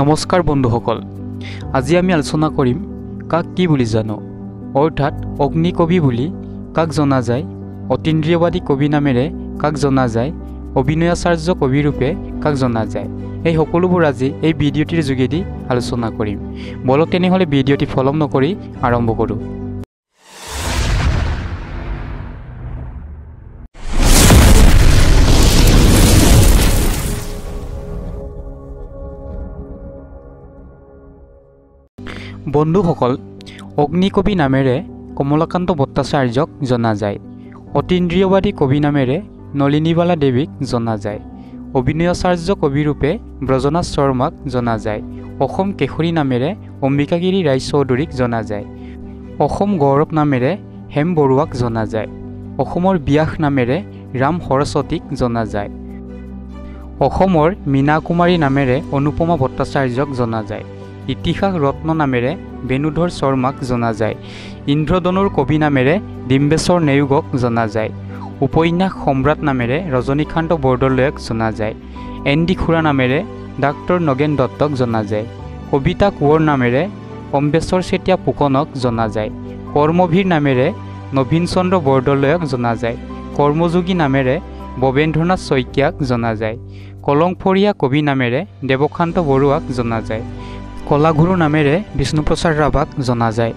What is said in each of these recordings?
নমস্কাৰ বন্ধুসকল, আজি আমি আলোচনা কৰিম কাক কি বুলি জানো, অৰ্থাৎ অগ্নিকবি বুলি কাক জনা যায়, অতীন্দ্ৰিয়বাদী কবি নামেৰে কাক জনা যায়, অভিনয়াচাৰ্য কবিৰূপে কাক জনা যায়, এই সকলোবোৰ আজি এই ভিডিঅ'টিৰ যোগেদি আলোচনা কৰিম। বলক তেনেহ'লে ভিডিঅ'টি পলম নকৰি আৰম্ভ কৰোঁ। বন্ধুসকল, অগ্নিকবি নামেৰে কমলাকান্ত ভট্টাচাৰ্যক জনা যায়, অতীন্দ্ৰিয়বাদী কবি নামেৰে নলিনীবালা দেৱীক জনা যায়, অভিনয়াচাৰ্য কবিৰূপে ব্ৰজনাথ শৰ্মাক জনা যায়, অসম কেশৰী নামেৰে অম্বিকাগিৰি ৰায়চৌধুৰীক জনা যায়, অসম গৌৰৱ নামেৰে হেম বৰুৱাক জনা যায়, অসমৰ ব্যাস নামেৰে ৰাম সৰস্বতীক জনা যায়, অসমৰ মীনা কুমাৰী নামেৰে অনুপমা ভট্টাচাৰ্যক জনা যায়, ইতিহাস ৰত্ন নামেৰে বেণুধৰ শৰ্মাক জনা যায়, ইন্দ্ৰধনুৰ কবি নামেৰে ডিম্বেশ্বৰ নেওগক জনা যায়, উপন্যাস সম্ৰাট নামেৰে ৰজনীকান্ত বৰদলৈক জনা যায়, এন ডি খুৰা নামেৰে ডাক্তৰ নগেন দত্তক জনা যায়, কবিতা কোঁৱৰ নামেৰে অম্বেশ্বৰ চেতিয়া ফুকনক জনা যায়, কৰ্মবীৰ নামেৰে নবীন চন্দ্ৰ বৰদলৈক জনা যায়, কৰ্মযোগী নামেৰে ভৱেন্দ্ৰনাথ শইকীয়াক জনা যায়, কলংফৰীয়া কবি নামেৰে দেৱকান্ত বৰুৱাক জনা যায়, কলাগুৰু নামেৰে বিষ্ণুপ্ৰসাদ ৰাভাক জনা যায়,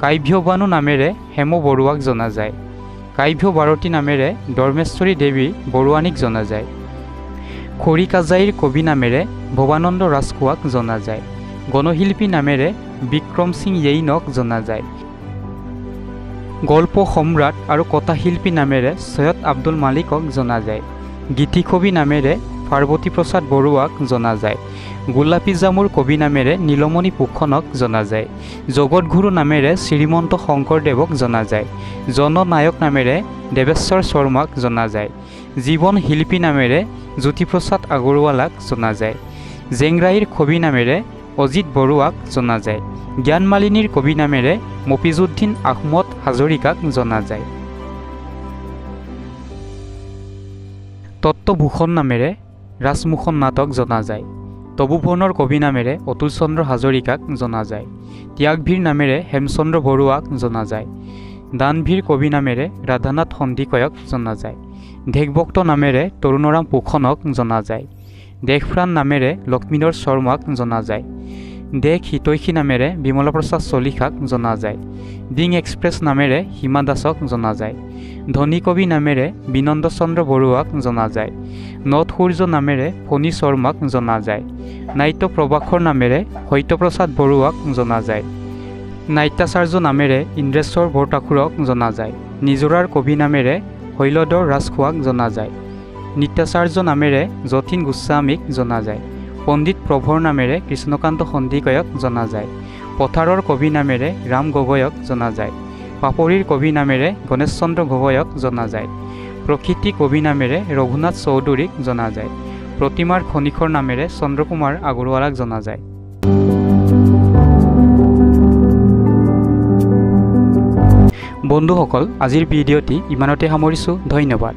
কাব্যবানু নামেৰে হেম বৰুৱাক জনা যায়, কাব্য ভাৰতী নামেৰে ধৰ্মেশ্বৰী দেৱী বৰুৱানীক জনা যায়, খৰিকাজাইৰ কবি নামেৰে ভৱানন্দ ৰাজখোৱাক জনা যায়, গণশিল্পী নামেৰে বিক্ৰম সিং য়েইনক জনা যায়, গল্প সম্ৰাট আৰু কথাশিল্পী নামেৰে চৈয়দ আব্দুল মালিকক জনা যায়, গীতিকবি নামেৰে পাৰ্বতী প্ৰসাদ বৰুৱাক জনা যায়, গোলাপী জামুৰ কবি নামেৰে নীলমণি ফুকনক জনা যায়, জগতগুৰু নামেৰে শ্ৰীমন্ত শংকৰদেৱক জনা যায়, জননায়ক নামেৰে দেৱেশ্বৰ শৰ্মাক জনা যায়, জীৱন শিল্পী নামেৰে জ্যোতিপ্ৰসাদ আগৰৱালাক জনা যায়, জেংৰাইৰ কবি নামেৰে অজিত বৰুৱাক জনা যায়, জ্ঞানমালিনীৰ কবি নামেৰে মফিজুদ্দিন আহমদ হাজৰিকাক জনা যায়, তত্ত্বভূষণ নামেৰে ৰাজমোহন নাথক জনা যায়, তপোবনৰ কবি নামেৰে অতুল চন্দ্ৰ হাজৰিকাক জনা যায়, ত্যাগভীৰ নামেৰে হেমচন্দ্ৰ বৰুৱাক জনা যায়, দানভীৰ কবি নামেৰে ৰাধানাথ সন্দিকৈক জনা যায়, দেশভক্ত নামেৰে তৰুণৰাম ফুকনক জনা যায়, দেশপ্ৰাণ নামেৰে লক্ষ্মীধৰ শৰ্মাক জনা যায়, দেশ হিতৈষী নামেৰে বিমলা প্ৰসাদ চলিহাক জনা যায়, ডিং এক্সপ্ৰেছ নামেৰে হিমা দাসক জনা যায়, ধনী কবি নামেৰে বিনন্দ চন্দ্ৰ বৰুৱাক জনা যায়, not সূৰ্য নামেৰে ফণী শৰ্মাক জনা যায়, নাট্য প্ৰভাকৰ নামেৰে সত্যপ্ৰসাদ বৰুৱাক জনা যায়, নাট্যাচাৰ্য নামেৰে ইন্দ্ৰেশ্বৰ বৰঠাকুৰক জনা যায়, নিজৰাৰ কবি নামেৰে শৈলধৰ ৰাজখোৱাক জনা যায়, নৃত্যাচাৰ্য নামেৰে যতীন গোস্বামীক জনা যায়, পণ্ডিত প্ৰভৰ নামেৰে কৃষ্ণকান্ত সন্দিকৈক জনা যায়, পথাৰৰ কবি নামেৰে ৰাম গগৈক জনা যায়, পাপৰিৰ কবি নামেৰে গণেশ চন্দ্ৰ গগৈক জনা যায়, প্ৰকৃতি কবি নামেৰে ৰঘুনাথ চৌধুৰীক জনা যায়, প্ৰতিমাৰ খনিকৰ নামেৰে চন্দ্ৰকুমাৰ আগৰৱালাক জনা যায়। বন্ধুসকল, আজিৰ ভিডিঅ'টি ইমানতে সামৰিছোঁ। ধন্যবাদ।